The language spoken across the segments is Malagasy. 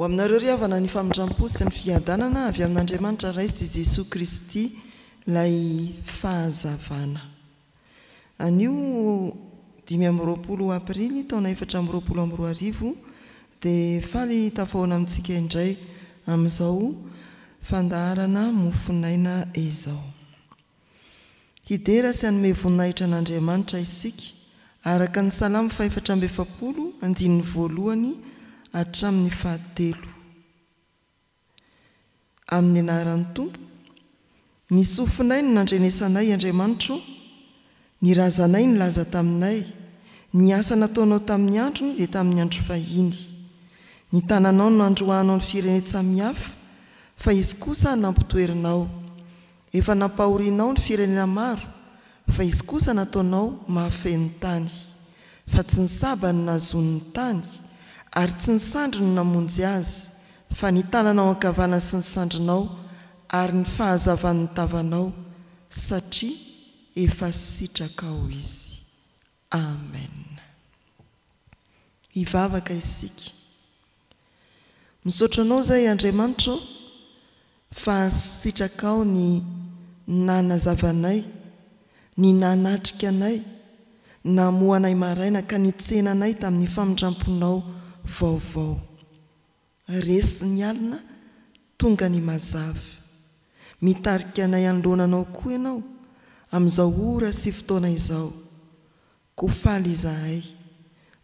aminareo ry havana ny famindrampo sy ny fiadanana avy amin'Andriamanitra Ray sy Jesoa Kristy ilay fahazavana. Anio 25 aprily taona 2024 dia faly tafahoana amintsika indray amin'izao fandaharana mofonaina izao. Hidera sy hanome voninahitra an'Andriamanitra isika, araka ny Salamo fahefatra amby 40, andininy voalohany hatramin'ny fahatelo. Amin'ny anaran'ny Tompo, ny sofinay no nandrenesanay, Andriamanitra ô, ny razanay nilaza taminay, ny asa nataonao tamin'ny androny dia tamin'ny andro fahiny. Ny tananao no nandroahanao ny firenen-tsamihafa, fa izy kosa nampitoerinao. Efa nampahorianao ny firenena maro, fa izy kosa nataonao mahafehy ny tany. Fa tsy ny sabany no nahazoany ny tany, ary tsy ny sandriny no namonjy azy, fa ny tananao ankavanana sy ny sandrinao ary ny fahazavan'ny tavanao, satria efa sitrakao izy. Amen. Hivavaka isika. Misaotra Anao izay Andriamanitra ô fa sitrakao ny nanazavanay, ny nanatrika anay, namoha anay maraina ka nitsena anay tamin'ny famindramponao vaovao. Resy ny alina, tonga ny mazava. Mitarika anay anoloana Anao koa Ianao amin'izao ora sy fotoana izao. Koa faly izahay,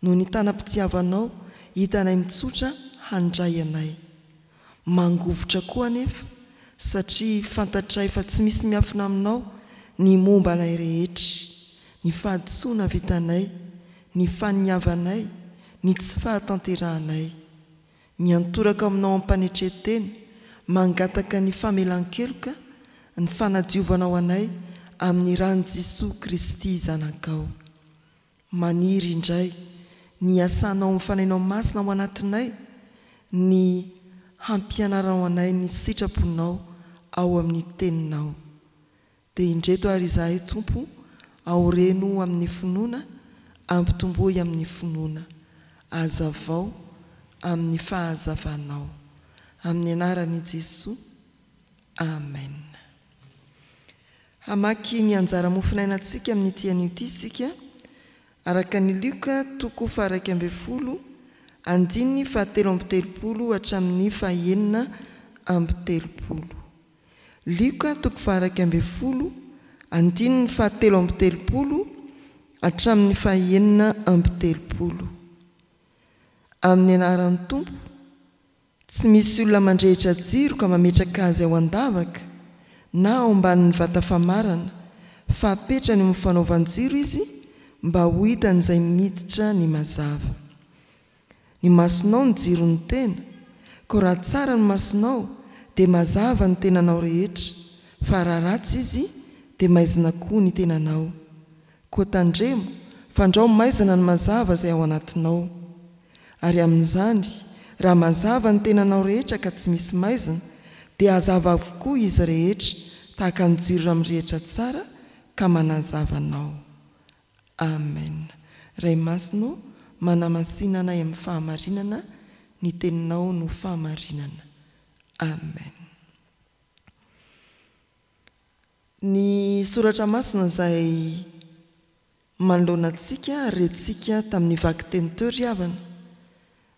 noho ny tanam-pitiavanao hitanay mitsotra handray anay. Mangovitra koa anefa, satria fantatray fa tsy misy miafina aminao ny momba anay rehetra, ny fahadisoana vitanay, ny faniavanay, ny tsy fahatanterahanay. Miantoraka aminao am-panetren-tena, mangataka ny famelan-keloka, ny fanadiovanao anay amin'ny ran'i Jesoa Kristy Zanakao. Maniry indray ny hiasanao amin'ny Fanahinao Masina ao anatinay, ny hampianaranao anay ny sitraponao ao amin'ny Teninao. Dia indreto ary izahay Tompo aoreno amin'ny finoana, ampitomboy amin'ny finoana, azavao amin'ny fahazavanao. Amin'ny anaran'i Jesoa. Amen. Hamaky ny anjara mofonainantsika amin'ity anio ity isika, araka ny Lioka toko faha-11, andininy faha-33 hatramin'ny faha-36. Lioka toko faha-11, andininy faha-33 hatramin'ny faha-36. Amin'ny anaran'ny Tompo, tsy misy olona mandrehitra jiro ka mametraka azy ao an-davaka na ao ambanin'ny vata famarana, fa apetrany eo amin'ny fanaovan-jiro izy mba ho hitan'izay miditra ny mazava. Ny masonao no jiron'ny tena, koa raha tsara ny masonao dia mazava ny tenanao rehetra, fa raha ratsy izy dia maizina koa ny tenanao. Koa tandremo, fandrao maizina ny mazava izay ao anatinao. Ary amin'izany, raha mazava ny tenanao rehetra ka tsy misy maizina, dia hazava avokoa izy rehetra, tahaka ny jiro raha mirehitra tsara ka manazava anao. Amen. Ray Masina ô, manamasina anay amin'ny fahamarinana, ny Teninao no fahamarinana. Amen. Ny Soratra Masina izay manoloana antsika ary rentsika tamin'ny vakiteny teo ry havana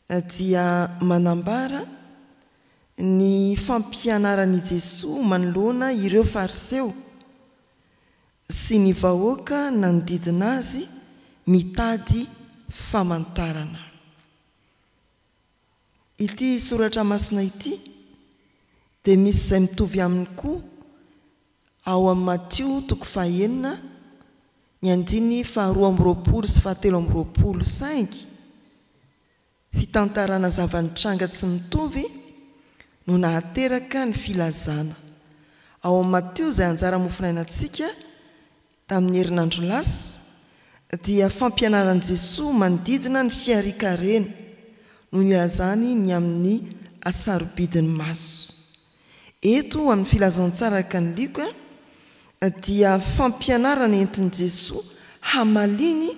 dia manambara ny fampianaran'i Jesoa manoloana ireo Fariseo sy ny vahoaka nanodidina azy mitady famantarana. Ity soratra masina ity dia misy izay mitovy aminy koa ao amin'ny Matio toko fahenina ny andininy faharoa amby roapolo sy fahatelo amby roapolo saingy Fitantarana zava-nitranga tsy mitovy no nahateraka ny filazana. Ao amin'ny Matio izay anjara mofonainantsika tamin'ny herinandro lasa dia fampianaran'i Jesoa manodidina ny fiharian-karena no nilazany ny amin'ny hasarobidin'ny maso. Eto amin'ny filazantsara araka an'i Lioka dia fampianarana entin'i Jesoa hamaliany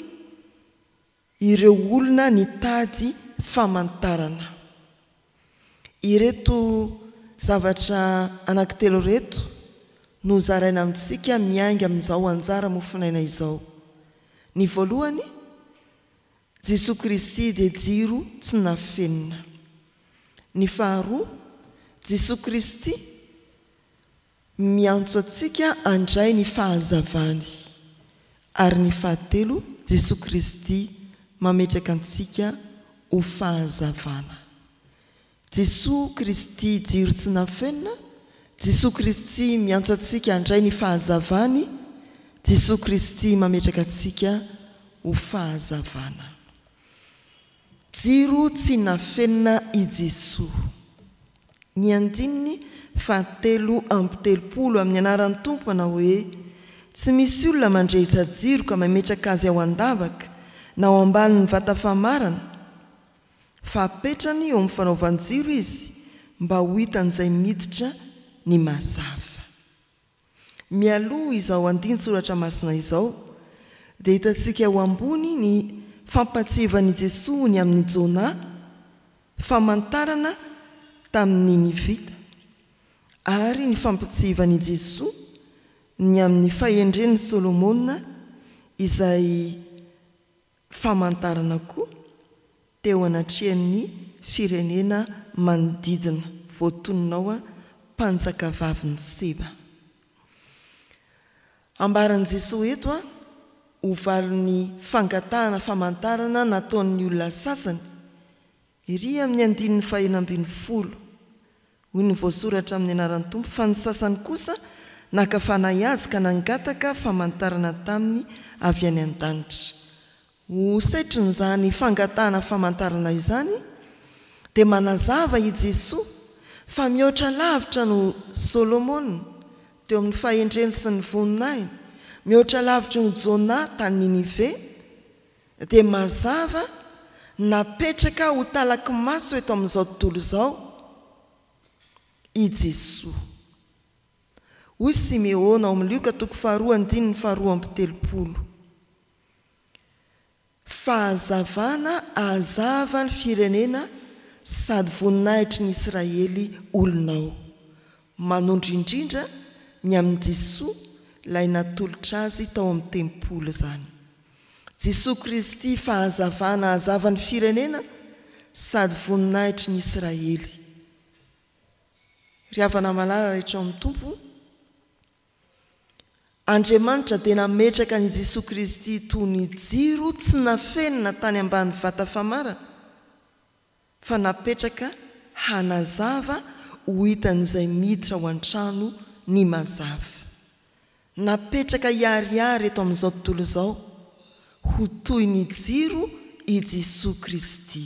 ireo olona nitady famantarana. Ireto zavatra anankitelo ireto no zaraina amintsika miainga amin'izao anjara mofonaina izao. Ny voalohany, Jesoa Kristy dia jiro tsy nafenina. Ny faharoa, Jesoa Kristy miantso antsika handray ny fahazavany. Ary ny fahatelo, Jesoa Kristy mametraka antsika ho fahazavana. Jesoa Kristy jiro tsy nafenina, Jesoa Kristy miantso antsika handray ny fahazavany, Jesoa Kristy mametraka antsika ho fahazavana. Jiro tsy nafenina i Jesoa. Ny andininy fahatelo amby telopolo amin'ny anaran'ny Tompo manao hoe, Tsy misy olona mandrehitra jiro ka mametraka azy ao an-davaka na ao ambanin'ny vata famarana, fa apetrany eo amin'ny fanaovan-jiro izy mba ho hitan'izay miditra ny mazava. Mialoha izao andinin-tsoratra masina izao, dia hitantsika eo ambony ny fampatsiahivan'i Jesoa ny amin'i Jonah, famantarana tamin'ny Ninivita, ary ny fampitsiahivan'i Jesoa ny amin'ny fahendren'i Solomona izay famantarana koa teo anatrehan'ny firenena manodidina, voatonona ao mpanjakavavin'i Seba. Ambaran'i Jesoa eto ho valin'ny fangatahana famantarana nataon'ny olona sasany, ery amin'ny andininy fahenina ambin'ny folo, Hoy ny voasoratra amin'ny anaran'ny Tompo, fa ny sasany kosa naka fanahy azy ka nangataka famantarana taminy avy any an-danitra. Ho setrin'izany fangatahana famantarana izany, dia manazava i Jesoa fa mihoatra lavitra noho Solomona teo amin'ny fahendreny sy ny voninahiny, mihoatra lavitra noho Jona tany Ninive, dia mazava napetraka ho talaky maso eto amin'izao tontolo izao i Jesoa. Hoy Simeona ao amin'ny Lioka toko faharoa andininy faharoa amby telopolo, Fahazavana hahazava ny firenena sady voninahitry ny Israely olonao. Manondro indrindra ny amin'i Jesoa ilay natolotra azy tao amin'ny tempoly izany. Jesoa Kristy fahazavana hazava ny firenena sady voninahitry ny Israely. Ry havana malala rehetra ao amin'ny Tompo, Andriamanitra dia nametraka an' i Jesoa Kristy toy ny jiro tsy nafenina tany ambany vata famarana, fa napetraka hanazava ho hitan'izay miditra ao an-trano ny mazava. Napetraka hiharihary eto amin'izao tontolo izao ho toy ny jiro i Jesoa Kristy.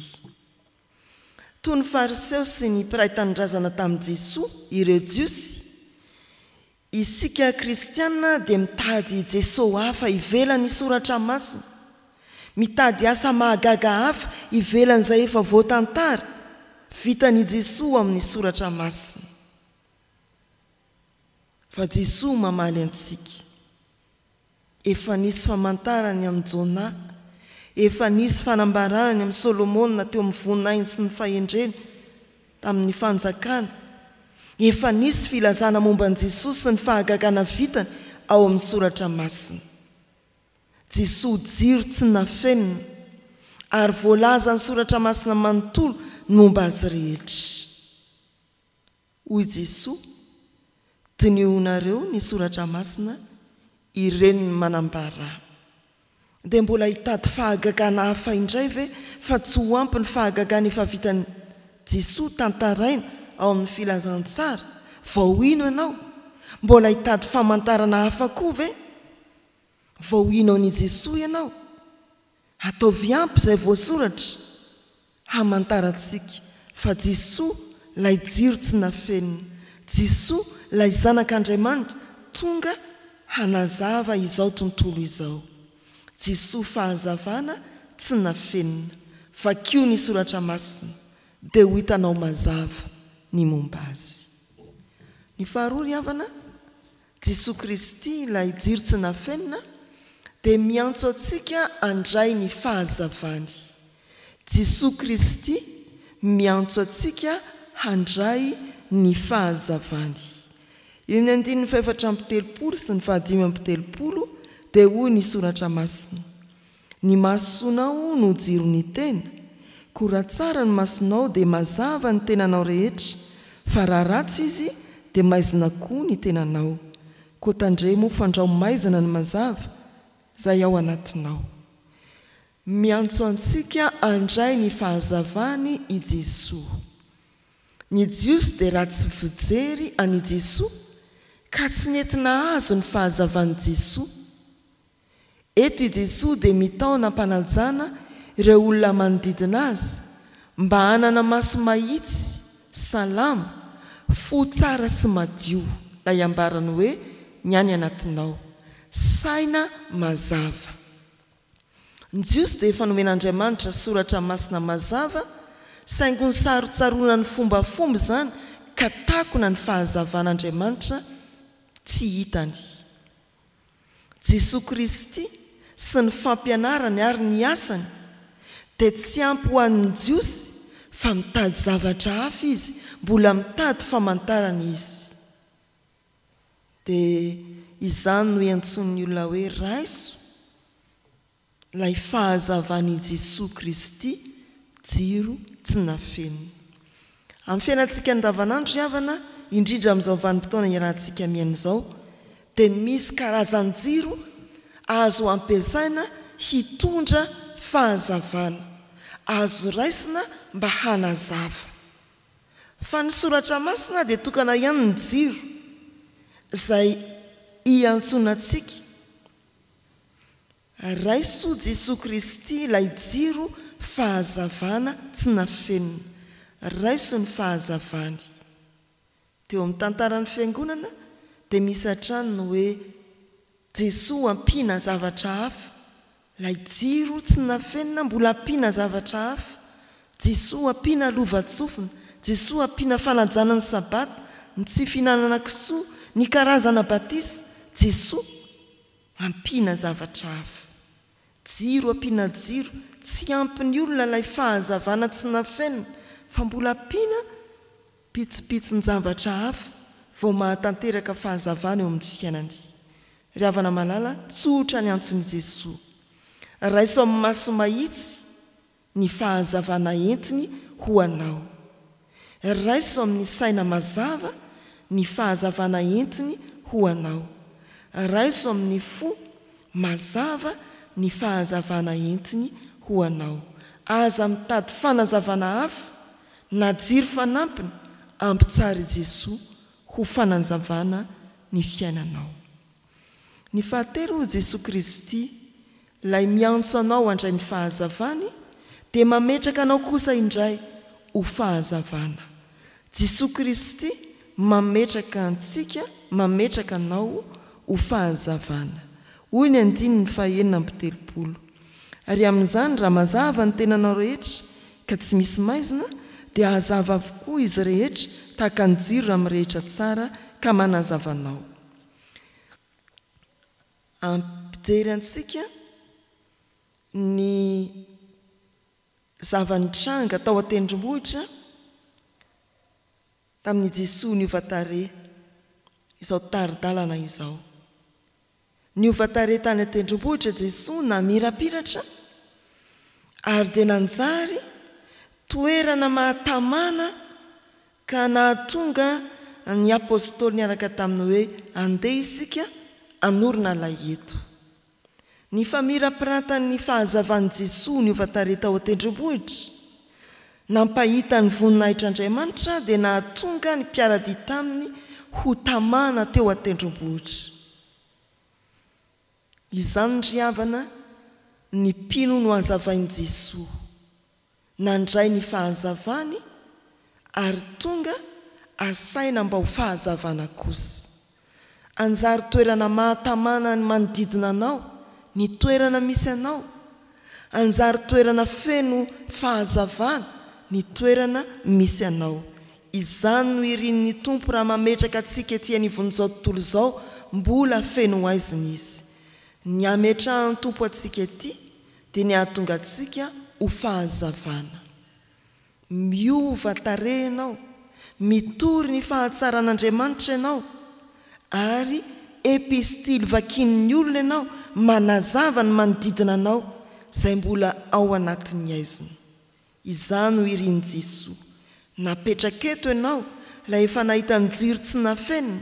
Toy ny Fariseo sy ny mpiray tanindrazana tamin'i Jesoa ireo Jiosy, isika Kristiana dia mitady Jesoa hafa ivelan'ny Soratra Masina, mitady asa mahagaga hafa ivelan'izay efa voatantara vitan'i Jesoa ao amin'ny Soratra Masina. Fa Jesoa mamaly antsika. Efa nisy famantarana ny amin'i Jonah, efa nisy fanambarana ny amin'i Solomona teo amin'ny voninahiny sy ny fahendreny tamin'ny fanjakana, efa nisy filazana momba an'i Jesoa sy ny fahagagana vitany ao amin'ny Soratra Masina. Jesoa jiro tsy nafenina, ary voalazan'ny Soratra Masina manontolo ny momba Azy rehetra. Hoy Jesoa, Dinihonareo ny Soratra Masina, ireny ny manambara. Dia mbola hitady fahagagana hafa indray ve fa tsy ho ampy ny fahagagana efa vitan'i Jesoa tantaraina ao amin'ny Filazantsara vao hino ianao? Mbola hitady famantarana hafa koa ve vao hino an'i Jesoa ianao? Ataovy ampy izay voasoratra hamantarantsika fa Jesoa ilay jiro tsy nafenina, Jesoa ilay Zanak'Andriamanitra tonga hanazava izao tontolo izao. Jesoa fahazavana tsy nafenina. Vakio ny soratra masina dia ho hitanao mazava ny momba azy. Ny faharoa ry havana, Jesoa Kristy ilay jiro tsy nafenina dia miantso antsika handray ny fahazavany. Jesoa Kristy miantso antsika handray ny fahazavany. Eo amin'ny andininy fahefatra amby telopolo sy ny fahadimy amby telopolo dia hoy ny Soratra Masina, Ny masonao no jiron'ny tena, koa raha tsara ny masonao dia mazava ny tenanao rehetra, fa raha ratsy izy dia maizina koa ny tenanao. Koa tandremo fandrao maizina ny mazava izay ao anatinao. Miantso antsika handray ny fahazavany i Jesoa. Ny Jiosy dia ratsy fijery an' i Jesoa ka tsy nety nahazo ny fahazavan'i Jesoa. Eto i Jesoa dia mitaona am-panajana ireo olona manodidina azy mba hanana maso mahitsy, salama, fo tsara sy madio, ilay ambarany hoe ny any anatinao, saina mazava. Ny Jiosy dia efa nomen'Andriamanitra soratra masina mazava, saingy nosarontsaronany ny fombafomba izany ka takona ny fahazavan'Andriamanitra tsy hitany. Jesoa Kristy sy ny fampianarany ary ny asany dia tsy ampy ho an'ny Jiosy fa mitady zavatra hafa izy, mbola mitady famantarana izy. Dia izany no iantsoan'ny olona hoe raiso ilay fahazavan' i Jesoa Kristy, jiro tsy nafenina. Amin'ny fiainantsika andavanandro ry havana, indrindra amin'izao vanim-potoana iarahantsika miaina izao, dia misy karazan-jiro azo ampiasaina hitondra fahazavana, azo raisina mba hanazava. Fa ny Soratra Masina dia tokana ihany ny jiro izay iantsoana antsika. Raiso Jesoa Kristy ilay jiro fahazavana tsy nafenina. Raiso ny fahazavany. Teo amin'ny tantaran'ny Fiangonana dia misy hatrany ny hoe Jesoa ampiana zavatra hafa, ilay jiro tsy nafenina mbola ampiana zavatra hafa, Jesoa ampiana lovantsofina, Jesoa ampiana fanajana ny sabata, ny tsy fihinanana kisoa, ny karazana batisa, Jesoa ampiana zavatra hafa. Jiro ampiana jiro, tsy ampy ny olona ilay fahazavana tsy nafenina fa mbola ampiana pitsopitson-javatra hafa vao mahatanteraka fahazavana eo amin'ny fiainany. Ry havana malala, tsotra ny antson'i Jesoa. Raiso amin'ny maso mahitsy ny fahazavana entiny ho anao. Raiso amin'ny saina mazava ny fahazavana entiny ho anao. Raiso amin'ny fo mazava ny fahazavana entiny ho anao. Aza mitady fanazavana hafa na jiro fanampiny ampy tsara i Jesoa ho fanazavana ny fiainanao. Ny fahatelo hoy Jesoa Kristy, Ilay miantso anao handray ny fahazavany dia mametraka anao kosa indray ho fahazavana. Jesoa Kristy mametraka antsika, mametraka anao ho fahazavana. Hoy ny andininy faha-36. Ary amin'izany raha mazava ny tenanao rehetra ka tsy misy maizina dia hazava avokoa izy rehetra tahaka ny jiro raha mirehitra tsara ka manazava anao. Hampijery antsika ny zava-nitranga tao an-tendrombohitra tamin'i Jesoa niova tarehy izao tari-dalana izao. Niova tarehy tany an-tendrombohitra Jesoa namirapiratra ary dia nanjary toerana mahatamana ka nahatonga ny Apostoly niaraka taminy hoe, Andeha isika hanorina lay eto. Ny famirapiratan'ny fahazavan'i Jesoa niova tarehy tao an-tendrombohitra, nampahita ny voninahitr'Andriamanitra dia nahatonga ny mpiara-dia taminy ho tamana teo an-tendrombohitra. Izany ry havana, ny mpino nohazavain'i Jesoa. Nandray ny fahazavany ary tonga asaina mba ho fahazavana kosa. Anjary toerana mahatamana ny manodidina anao ny toerana misy anao. Anjary toerana feno fahazavana ny toerana misy anao. Izany no irin'ny Tompo raha mametraka antsika ety anivon'izao tontolo izao mbola feno haizina Izy. Ny hametrahan'ny Tompo antsika ety dia ny hahatonga antsika ho fahazavana. Miova tarehy ianao. Mitory ny fahatsaran'Andriamanitra ianao ary epistily vakian'ny olona ianao manazava ny manodidina anao izay mbola ao anatin'ny haizina. Izany no irin'i Jesoa. Napetraka eto ianao, ilay efa nahita ny jiro tsy nafenina,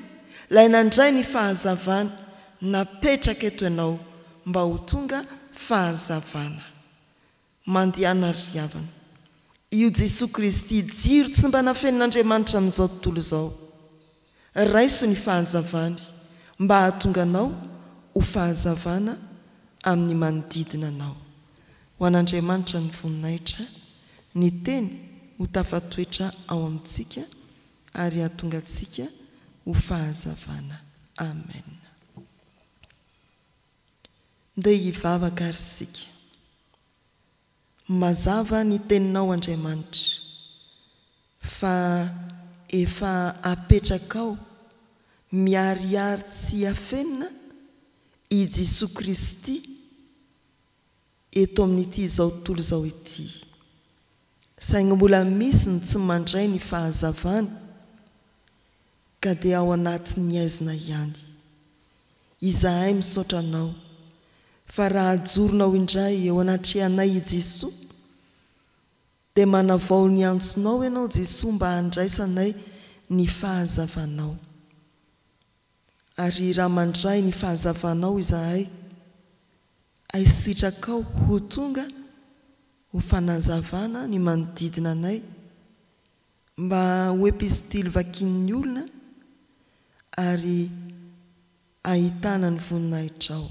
ilay nandray ny fahazavana, napetraka eto ianao mba ho tonga fahazavana. Mandehana ry havana. Io Jesoa Kristy jiro tsy mba nafenin'Andriamanitra amin'izao tontolo izao. Raiso ny fahazavany mba hahatonga anao ho fahazavana amin'ny manodidina anao. Ho an'Andriamanitra ny voninahitra, ny Teny ho tafatoetra ao amintsika ary hahatonga antsika ho fahazavana. Amen. Ndeha hivavaka ary isika. Mazava ny teninao Andriamanitra fa efa apetrakao miharihary tsy afenina i Jesoa Kristy eto amin'ity izao tontolo izao ity. Saingy mbola misy ny tsy mandray ny fahazavany ka dia ao anatin'ny aizina ihany. Izahay misaotra Anao fa raha ajoronao indray eo anatrehanay i Jesoa dia manavao ny antsonao Ianao Jesoa mba handraisanay ny fahazavanao. Ary raha mandray ny fahazavanao izahay, ay sitrakao ho tonga ho fanazavana ny manodidina anay mba ho epistily vakian'ny olona ary ahitana ny voninahitrao.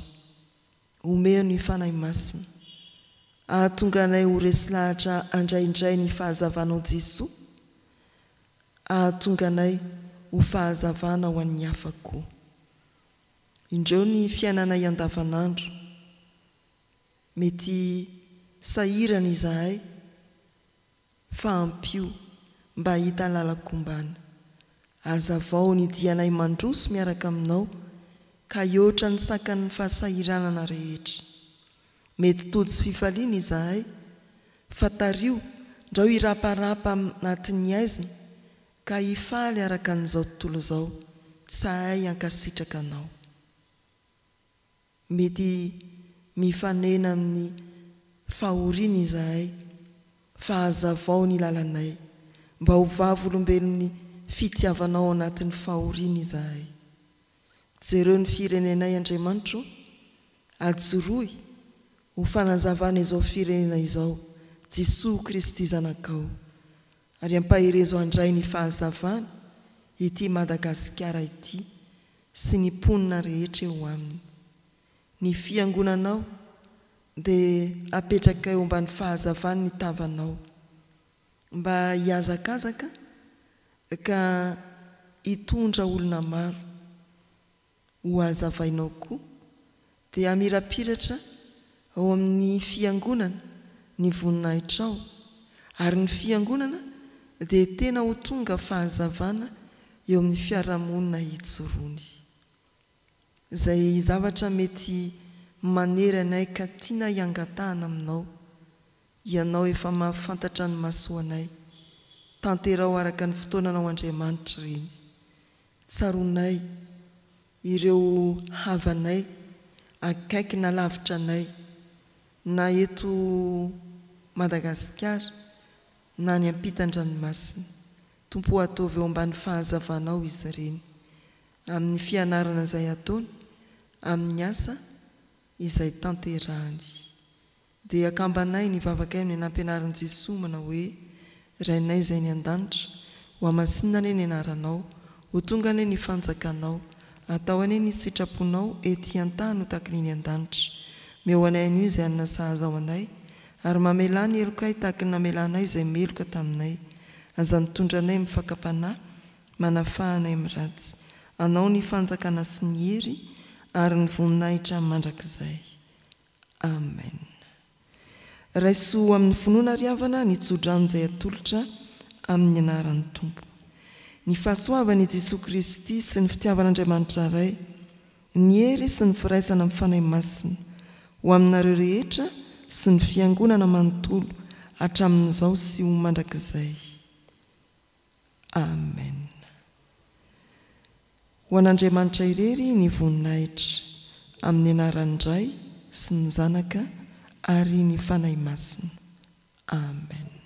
Omeo ny Fanahy Masina hahatonga anay ho resy lahatra handray indray ny fahazavanao Jesoa, hahatonga anay ho fahazavana ho an'ny hafa koa. Indreo ny fiainanay andavanandro. Mety sahirana izahay. Fa ampio mba hahita lalan-kombana. Hazavao ny dianay mandroso miaraka aminao ka hihoatra ny sakan'ny fahasahiranana rehetra. Mety tojo fifaliana izahay, fa tariho ndrao hiraparapa anatin'ny haizina ka hifaly araka an'izao tontolo izao tsy hahay hankasitraka anao. Mety mifanena amin'ny fahoriana izahay, fa hazavao ny lalanay, mba ho vavolombelon'ny fitiavanao ao anatin'ny fahoriana izahay. Jereo ny firenenay Andriamanitra o, ajoroy ho fanazavana izao firenena izao, Jesoa Kristy Zanakao, ary ampaherezo handray ny fahazavana ity Madagasikara ity sy ny mponina rehetra eo aminy. Ny Fiangonanao dia apetrakay eo ambany fahazavan' ny tavanao, mba hihazakazaka ka hitondra olona maro ho hazavainao koa, dia hamirapiratra ao amin' ny Fiangonana ny voninahitrao, ary ny Fiangonana dia tena ho tonga fahazavana eo amin'ny fiarahamonina ijoroany. Izay zavatra mety manery anay ka tianay hangatahana aminao, Ianao efa mahafantatra ny mahasoa anay. Tanteraho araka ny fotoananao Andriamanitra ireny. Tsaroanay ireo havanay akaiky na lavitra anay, na eto Madagasikara na any ampitan-dranomasina. Tompo o ataovy eo ambany fahazavanao izy ireny, amin'ny fianarana izay ataony, amin'ny asa izay tanterahany. Dia akambanay ny vavakay amin'ny nampianarin'i Jesoa manao hoe, Rainay izay any an-danitra, ho hamasinina anie ny anaranao, ho tonga anie ny fanjakanao, atao anie ny sitraponao ety an-tany ho tahaka ny eny an-danitra. Meo anay anio izay hanina sahaza ho anay, ary mamelà ny helokay tahaka ny namelanay izay meloka taminay. Aza mitondra anay amin'ny fakam-panahy, manafaha anay amin'ny ratsy. Anao ny fanjakana sy ny hery ary ny voninahitra mandrakizay. Amen. Raiso amin'ny finoana ry havana ny tsodrano izay atolotra amin'ny anaran'ny Tompo. Ny fahasoavan' i Jesoa Kristy sy ny fitiavan'Andriamanitra Ray, ny hery sy ny firaisana amin'ny Fanahy Masina, ho aminareo rehetra sy ny Fiangonana manontolo hatramin'izao sy ho mandrakizay. Amen. Ho an'Andriamanitra irery ny voninahitra, amin'ny anaran'ny Ray sy ny Zanaka ary ny Fanahy Masina. Amen.